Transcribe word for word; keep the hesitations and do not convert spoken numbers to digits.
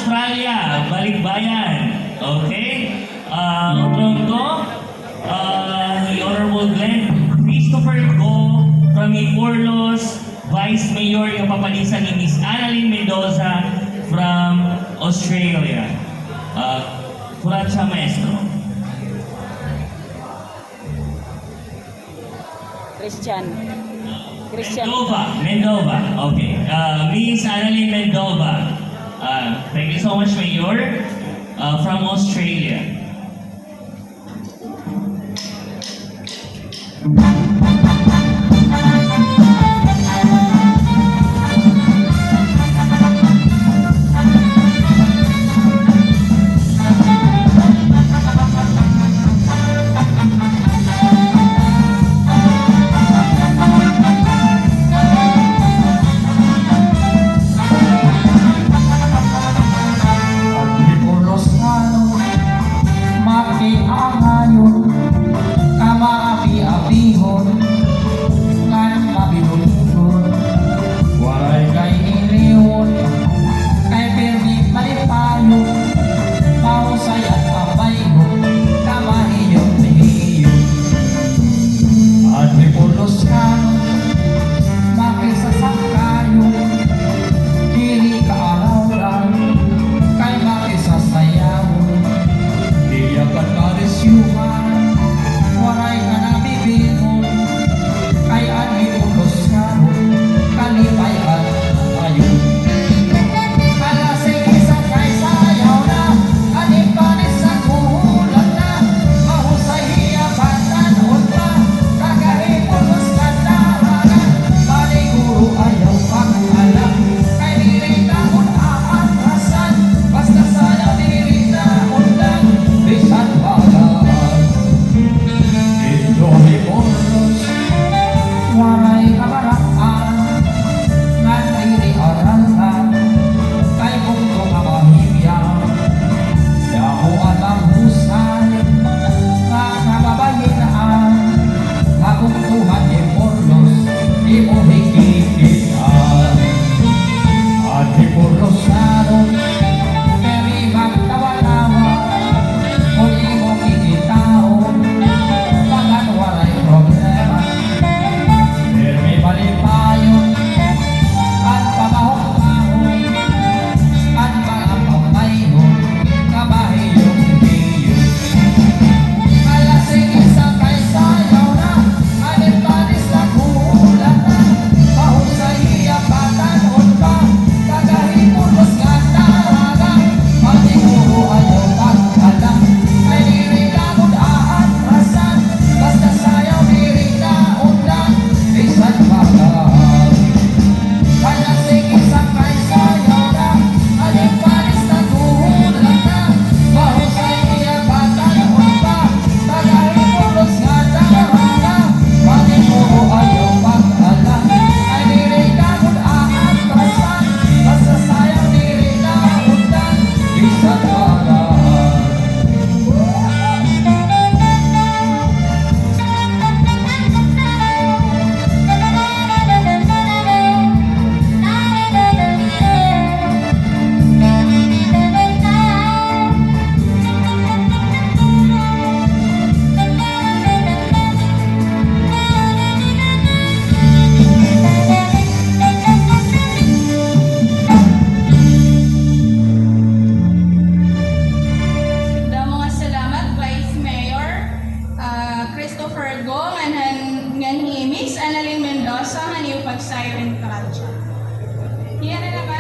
Australia, Balikbayan. Okay? Ah, otro ko, ah, hi Honorable Glenn Christopher Go from Giporlos, Vice Mayor, nga papalisan ni Miss Annalyn Mendoza from Australia. Ah, kuratsa, maestro. Christian. Christian. Mendova. Mendova. Okay. Uh, Miss Annalyn Mendova. Uh, thank you so much, Mayor. Uh, from Australia. An Giporlos ngani, makiangayon, kamaabi-abihon, ngan mabinuligon, waray kay iniwon, kay pirmi malipayon, mahusay an amay. An Giporlos ngani, makisasakayon, diri kaarawran, kay makisasayawon, diri katarisyohan, waray ka nabibingon, kay an Giporlos ngani, kalipay-an ayon. Hala, sige, sakay sayaw na, an Ipanis sa kuhulan na, mahusay hiya patan-on pa, taga Giporlos nga daragan, paniguro ayaw pag-alam, kay diri ka gud aatrasan, basta sayaw diri na undang, bisan bagaan. Didto Giporlos, waray kabaraan, ngan diri araltan, kay bungto nga bahibya, damo an mahusay nga kababayin-an, nga bungto han Giporlos, imo hikikit-an. An Giporlos ngani, pirmi magtawa-tawa, kon imo kikitaon, bagan waray problema. Pirmi malipayon, an pamahong-mahong, an mga pamayhon, kabahiyon-hiyon. Hala, sige, sakay sayaw na, an Ipanis naghuhulat na, mahusay hiya patan-on pa, taga Giporlos nga daragan, paniguro ayaw pag-alam, kay diri ka gud aatrasan, basta sayaw diri na undang, bisan bagaan. Hala, sige, sakay sayaw na, an Ipanis naghuhulat na, mahusay hiya patan-on pa, taga Giporlos nga daragan, paniguro ayaw pag-alam, kay diri ka gud aatrasan, basta sayaw diri na undang, bisan bagaan. Damo nga salamat, Vice Mayor, ah, Christopher Go, ngan han, ngan hi Miss Annalyn Mendoza, han iyo pagsayaw hin kuratsa. Hiya na naman.